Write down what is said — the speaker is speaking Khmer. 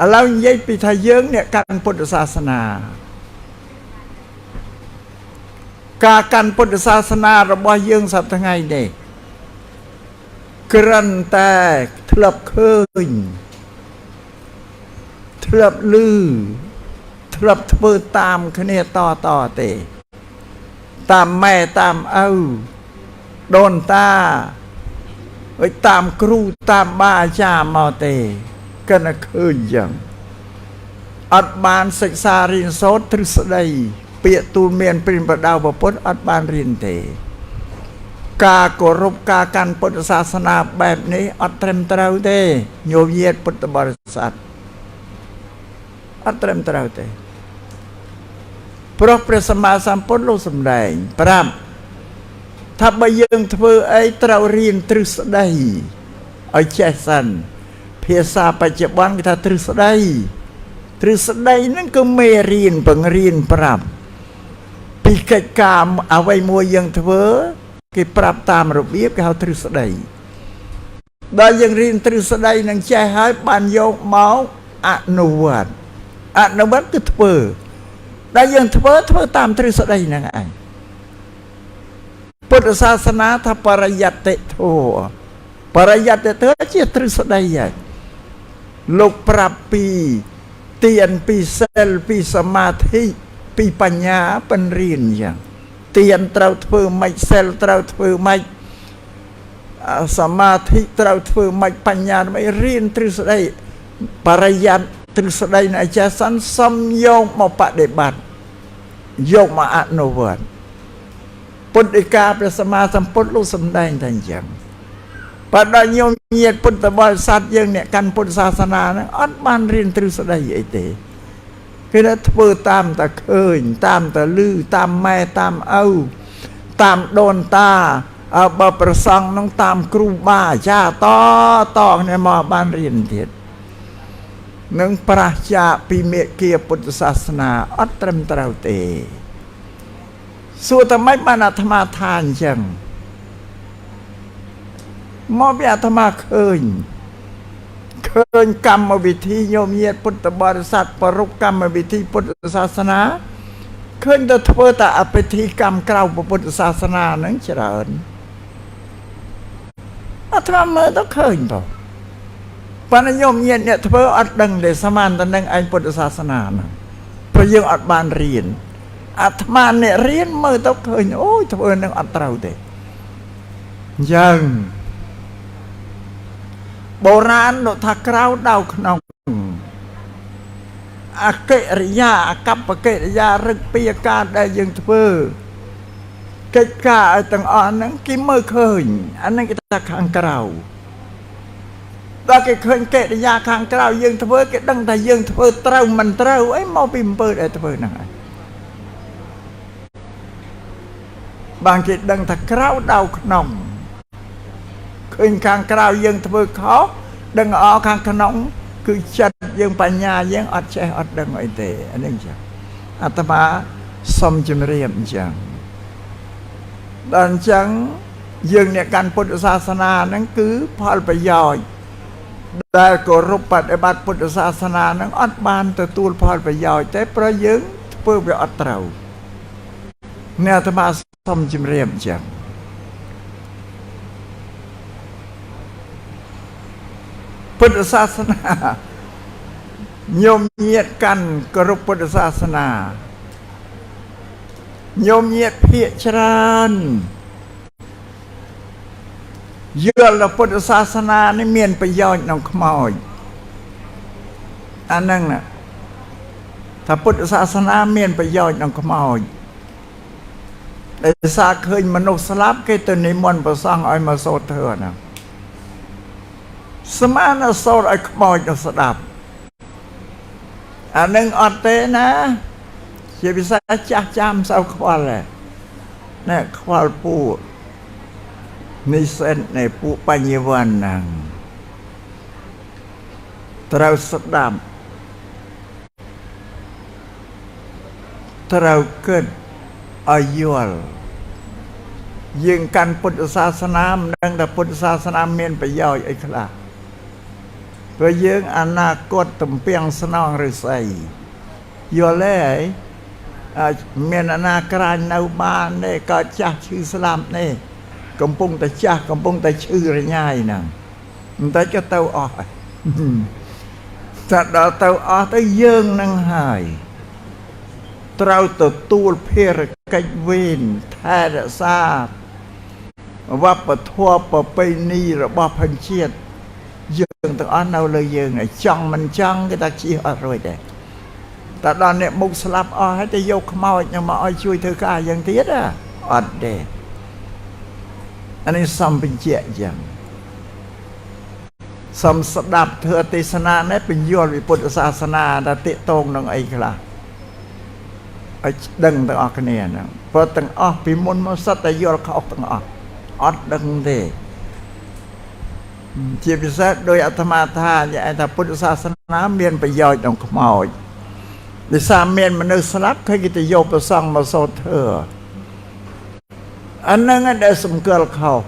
ឥឡូវនិយាយពីថាយើងអ្នកកាន់ពុទ្ធសាសនាការកាន់ពុទ្ធសាសនារបស់យើងសប្តាហ៍ថ្ងៃនេះគ្រាន់តែធ្លាប់ឃើញធ្លាប់ឮធ្លាប់ធ្វើតាមគ្នាតតទេតាមម៉ែតាមឪដូនតាឲ្យតាមគ្រូតាមបាអាចារ្យមកទេគិតតែឃើញយ៉ាងអត់បានសិក្សារៀនសូត្រទ្រឹស្ដីពាក្យទូលមានព្រិនបដៅពុទ្ធអត់បានរៀនទេការគោរពការកាន់ពុទ្ធសាសនាបែបនេះអត់ត្រឹមត្រូវទេញោមញាតពុទ្ធបរិស័ទអត់ត្រឹមត្រូវទេព្រោះព្រះសម្មាសម្ពុទ្ធលោកសម្ដែងប្រាប់ថាបើយើងធ្វើអីត្រូវរៀនទ្រឹស្ដីឲ្យចេះសិនភាសាបច្ចុប្បន្នគេថាទ្រឹស្ដីទ្រឹស្ដីហ្នឹងគឺមេរៀនបង្រៀនប្រាប់ពីកិច្ចការអ្វីមួយយើងធ្វើគេប្រាប់តាមរបៀបគេហៅទ្រឹស្ដីដល់យើងរៀនទ្រឹស្ដីនឹងចេះហើយបានយកមកអនុវត្តអនុវត្តគឺធ្វើដល់យើងធ្វើធ្វើតាមទ្រឹស្ដីហ្នឹងឯងពុទ្ធសាសនាថាបរិយត្តិធម៌បរិយត្តិធម៌ជាទ្រឹស្ដីហើយលោកប្រាប់ពីទានពីសិលពីសមាធិពីបញ្ញាបង្រៀនយ៉ាងទានត្រូវធ្វើម៉េចសិលត្រូវធ្វើម៉េចសមាធិត្រូវធ្វើម៉េចបញ្ញាដើម្បីរៀនទ្រឹស្ដីបរិយត្តិទ្រឹស្ដីនៃអាចារ្យសន្សំយកមកបដិបត្តិយកមកអនុវត្តពុទ្ធិកាព្រះសម្មាសម្ពុទ្ធលោកសម្ដែងតែអញ្ចឹងបើដល់ញោមញាតពុទ្ធបរិស័ទយើងអ្នកកាន់ពុទ្ធសាសនាហ្នឹងអត់បានរៀនទ្រឹស្ដីអីទេគេថាធ្វើតាមតែឃើញតាមតែឮតាមម៉ែតាមឪតាមដូនតាបើប្រសង់ហ្នឹងតាមគ្រូបាអាចារ្យតតគ្នាមកបានរៀនទៀតនឹងប្រះចាកពីមេគាពុទ្ធសាសនាអត់ត្រឹមត្រូវទេសួរតែម៉េចបានអាត្មាថាអញ្ចឹងមកពីអាត្មាឃើញកម្មវិធីញោមញាតពុទ្ធបរិស័ទប្រពកម្មវិធីពុទ្ធសាសនាឃើញតែធ្វើតែអភិធិកម្មក្រៅពុទ្ធសាសនាហ្នឹងច្រើនអាត្មាមើលទៅឃើញបងប៉ុន្តែញោមញាតអ្នកធ្វើអត់ដឹងទេស្មានតែនឹងឯងពុទ្ធសាសនាហ្នឹងព្រោះយើងអត់បានរៀនអាត្មាអ្នករៀនមើលទៅឃើញអូយធ្វើនឹងអត់ត្រូវទេអញ្ចឹងបុរាណលោកថាក្រៅដៅក្នុងអកិរិយាអកប្បកិរិយារឹកពីអាការដែលយើងធ្វើកិច្ចការឲ្យទាំងអស់ហ្នឹងគេមើលឃើញអាហ្នឹងគេថាខាងក្រៅដល់គេឃើញកិរិយាខាងក្រៅយើងធ្វើគេដឹងថាយើងធ្វើត្រូវមិនត្រូវអីមកពីអំពើដែលធ្វើហ្នឹងហើយបានគេដឹងថាក្រៅដៅក្នុងឃើញខាងក្រៅយើងធ្វើខុសដឹងអខាងក្នុងគឺចិត្តយើងបញ្ញាយើងអត់ចេះអត់ដឹងអីទេអានេះអញ្ចឹងអាត្មាសូមជម្រាបអញ្ចឹងដល់អញ្ចឹងយើងអ្នកកាន់ពុទ្ធសាសនាហ្នឹងគឺផលប្រយោជន៍ដែលគោរពបដិបត្តិពុទ្ធសាសនាហ្នឹងអត់បានទទួលផលប្រយោជន៍ទេព្រោះយើងធ្វើវាអត់ត្រូវអ្នកអាត្មាសូមជម្រាបអញ្ចឹងពុទ្ធសាសនាញោមញាតកាន់គោរពពុទ្ធសាសនាញោមញាតភាកច្រើនយល់ដល់ពុទ្ធសាសនានេះមានប្រយោជន៍ក្នុងខ្មោចអាហ្នឹងណាថាពុទ្ធសាសនាមានប្រយោជន៍ក្នុងខ្មោចដោយសារឃើញមនុស្សស្លាប់គេទៅនិមន្តព្រះសង្ឃឲ្យមកសូត្រធម៌ហ្នឹងស្មានសូត្រឲ្យខ្មោចទៅស្ដាប់អានឹងអត់ទេណាជាពិសេសចាស់ចាំសូវខ្វល់ដែរណែខ្វល់ពួកនិស្សិតនៃពួកបញ្ញវន្តហ្នឹងត្រូវស្ដាប់ត្រូវគិតឲ្យយល់យើងកាន់ពុទ្ធសាសនាមិនដឹងថាពុទ្ធសាសនាមានប្រយោជន៍អីខ្លះ ព្រោះយើងអនាគតទំពាំងស្នងឫស្សីយល់ទេអាចមានអនាក្រាញនៅបានទេកើតចាស់ឈឺស្លាប់នេះកំពុងតែចាស់កំពុងតែឈឺរញ៉ាយហ្នឹងបន្តិចក៏ទៅអស់ហើយតែដល់ទៅអស់ទៅយើងនឹងហើយត្រូវទទួលភារកិច្ចវេនថែរក្សាវប្បធម៌ប្រពៃណីរបស់ផជាតិយើងទាំងអស់នៅលើយើងឯងចង់មិនចង់គេថាជៀសអត់រួចទេតែដល់អ្នកមុខស្លាប់អស់ហើយទៅយកខ្មោចមកឲ្យជួយធ្វើការយ៉ាងទៀតអត់ទេអានេះសំបញ្ជាក់យ៉ាងសំស្ដាប់ធ្វើទេសនានេះបញ្យល់វិពុទ្ធសាសនាថាតេតងនឹងអីខ្លះឲ្យដឹងទាំងអស់គ្នាហ្នឹងព្រោះទាំងអស់ពីមុនមកសិតតែយល់ខុសទាំងអស់អត់ដឹងទេជាពិសេសដោយអាត្មាថាថាពុទ្ធសាសនាមានប្រយោជន៍ដល់ខ្មោចដោយសារមានមនុស្សស្លាប់ឃើញគេទៅយកប្រសង់មកសូត្រធម៌អាហ្នឹងដែលសម្គាល់ខុស។